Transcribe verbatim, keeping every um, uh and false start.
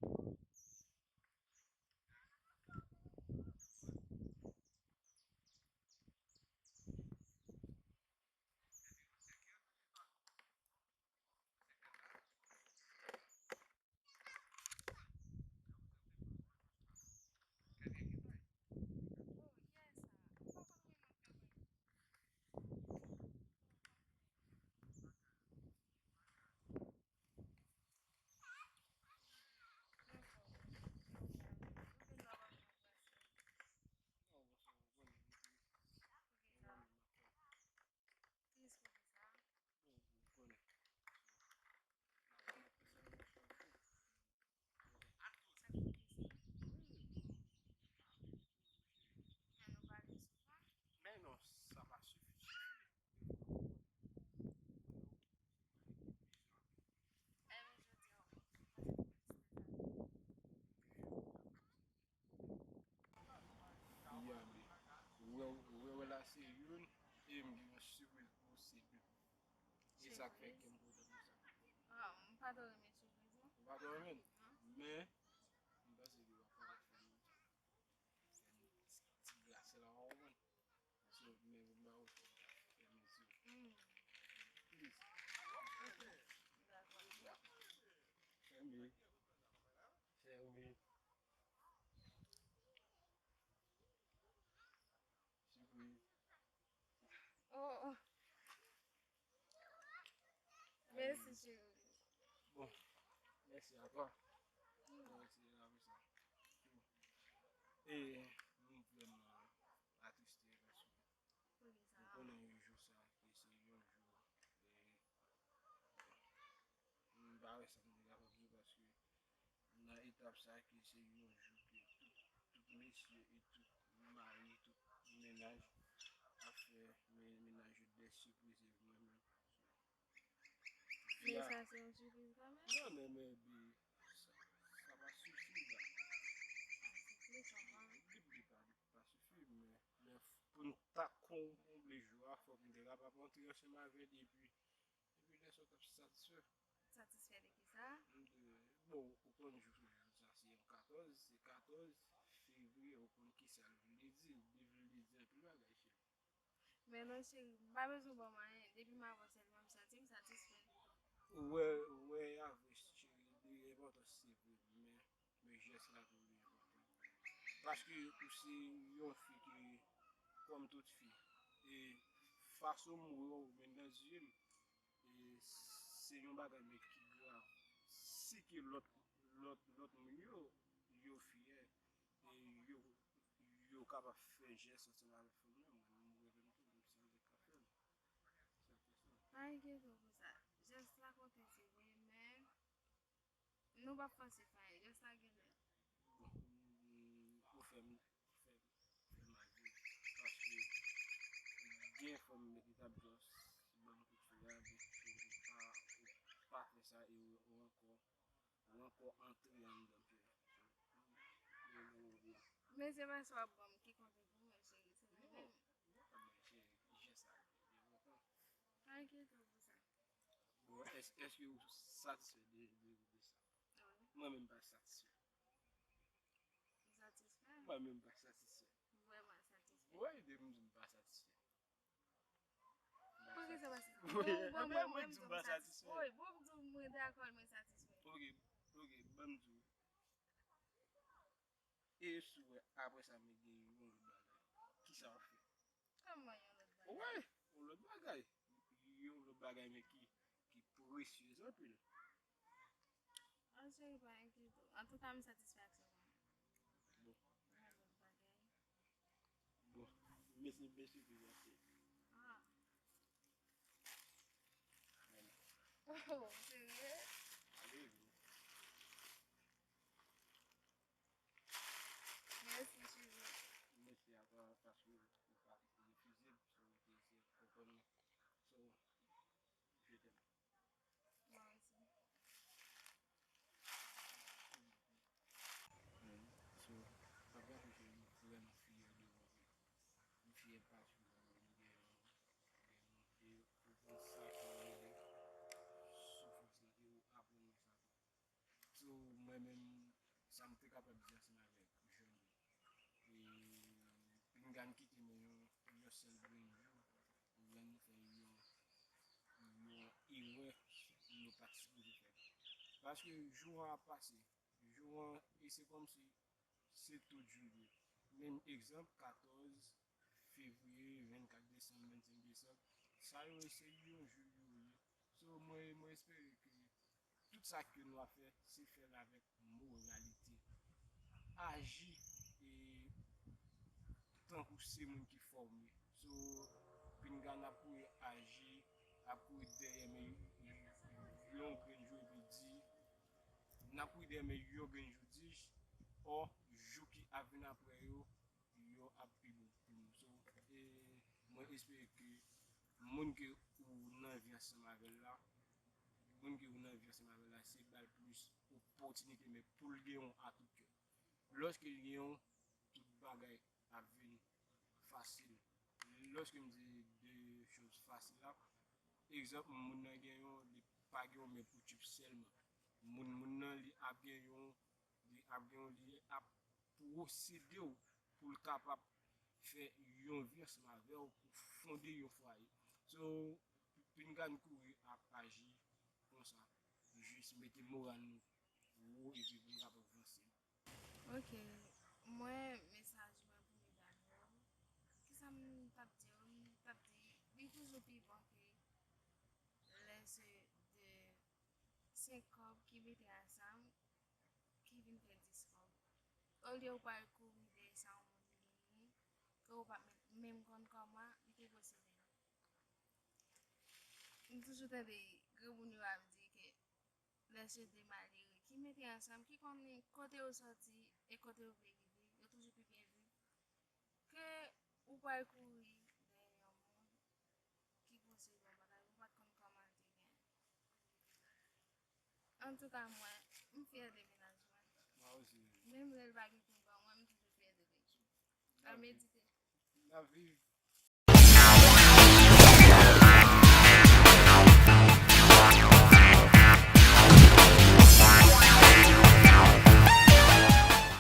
Tris pou sa. Sa k pou di sa? Men nou pale souvan. Men non, sa pa sifi, sifi. Ebyen, jodi a, ou pase pou felisite sa. Yande. Ou wè, ou wè, wè la se youn, e m gen yon sipriz pou se de. E sa k fè ke m kontan pou sa. Ah, m pa twò renmen sipriz, non. Ou pa twò renmen l? Non. Men, m panse ke w ap fè m, fè m ti, ti gras la, w konprann? So, men m ba ou fè mezi. Mm. Please. Ok. Dakò. Fèmen. Fèmen. Sipriz. Oh, oh. Mèsi, cheri. Bon, mèsi a twa. Mwen rete la pou sa. E, m vrèman atriste paske m konnen yon jou sa, ke se yon jou, e, m pa wè sa m te kapab di paske nan etap sa ke se yon jou ke tout, tout mesye e tout mari, tout mennaj ap fè men-, mennaj yo de sipriz epi mwen menm. Men sa se yon sipriz kanmenm? Non, men, men, bi, sa, sa pa sifi la. Li, li pa, li pa sifi, men, men pou n ta konble jou a, fòk m te kapab antre ansanm avè l, epi, epi lè sa w t ap satisfè. Satisfè de ki sa? De, bon, ou konn jou, jou sa se yon katòz, se katòz fevriye, ou konn ki sa l vle di, li vle di anpil bagay, cheri. Men non, cheri, m pa bezwen w ban m anyen. Depi m avè w sèlman, m santi m satisfè. Ou wè, ou wè, avè cheri, li enpòtan, se vre, men, men jès la tou li enpòtan. Paske ou se yon fi ki, kòm tout fi, e fason m wè w, men nan zye m, e se yon bagay, men ki grav. Si ke lòt, lòt, lòt moun yo, yo fyè, e yo, yo kapab fè jès ansanm avèk fanm nan, mwen, m reve m tou, m si m te ka fè l. Se te sa. Pa enkyete w pou sa. Jès la konte, se vre, men nou p ap fòse fè anyen. Jès la genlè. Bon, m, ou fè m, fè m, fè m mal viv. Paske gen fanm ki t ap jès ban m kout fil la, men ou pa, ou pa fè sa e ou, ou ankò Ou ankò antre anndan pyè. Men se pa sa w ap ban m ki konte pou mwen, cheri. Se mwen menm. Non, non, men cheri, jès sa, li enpòtan. Pa enkyete w pou sa. Bon, èske, èske ou satisfè de, de, de sa? Wi. Mwen menm pa satisfè. Ou satisfè? Mwen menm pa satisfè. Vrèman satisfè. Wi, depi m di m pa satisfè. Poukisa w pa satisfè? Wi, bon, bon, mwen, mwen, mwen di w m pa satisfè. Wi, bon, m di w mwen dakò, mwen satisfè. Ok, ok, ban m di w. E si w wè, apre sa, men gen yon lòt bagay. Kisa w ap fè? Kòman yon lòt bagay? Wi, yon lòt bagay. Yon lòt bagay, men ki, ki presyez anpil. An cheri, pa enkyete w. Antouka, m satisfè ak sa w ban mwen. Bon. Yon lòt bagay. Bon, mesi, mesi pou sa, cheri. Ah. Oh, serye? Ale, bon. Mèsi, cheri. Mèsi a twa, paske ou pa refize m, so, ou te eseye konprann mwen. So, je t'aime. Mwen osi. Mm. So, pa kache, cheri, m vrèman fyè de ou. M fyè paske ou gen, gen, gen, e ou konn sa ki rele soufrans. Gad kite men yon, yon sèl grenn jou, ou wè nou fè yon, yon erè nou pa t sipoze fè. Paske jou an ap pase, jou an, e se kòmsi se tout jou li ye. Menm egzanp, katòz fevriye, vennkat desanm, vennsenk desanm, sa yo se yon jou yo ye. So, mwen, mwen espere ke tout sa ke nou ap fè, se fè l avèk moralite. Aji e tankou se moun ki fòme. So, pinga n ap kouri aji, ap kouri dèyè men yon grenn jou epi di, n ap kouri dèyè men yon grenn jou di, ò, jou ki ap vin apre yo, yo ap pi bon pou nou. So, e mwen espere ke moun ke ou nan vi ansanm avè l la, moun ke ou nan vi ansanm avè l la, se ba l plis opòtinite, men pou l gen yon a tout kè. Lòske l gen yon, tout bagay ap vin fasil. Lòske m di de choz fasil la, egzanp, moun nan gen yon, li pa gen yon men pou tchip sèlman. Moun, moun nan, li ap gen yon, li ap gen yon, li ap pwosede w pou l kapab fè yon vi ansanm avè w pou fonde yon fwaye. So, pinga n kouri ap aji konsa, jis mete moral nou wo epi pou n kapab vanse. Ok, mwen, mesaj mwen pou medam yo, kisa m t ap di yo? M t ap di, li toujou pi bon ke lè se de senk kòb ki mete ansanm, ki vin fè dis kòb. Olye ou pral kouri dèyè sa yon moun genyen, ke ou pa menm, menm konn kòman li te posede l. M toujou tande granmoun yo ap di ke lè se de malere ki mete ansanm, ki konnen kote yo sòti e kote yo vle rive, yo toujou pi byen viv ke ou pral kouri dèyè yon moun ki posede yon bagay ou pa t konn kòman l te genyen. Antouka, mwen, m fyè de mennaj mwen. Mwen osi. Menm lè l pa gen pou l ban mwen, m toujou fyè de li. N ap medite. N ap viv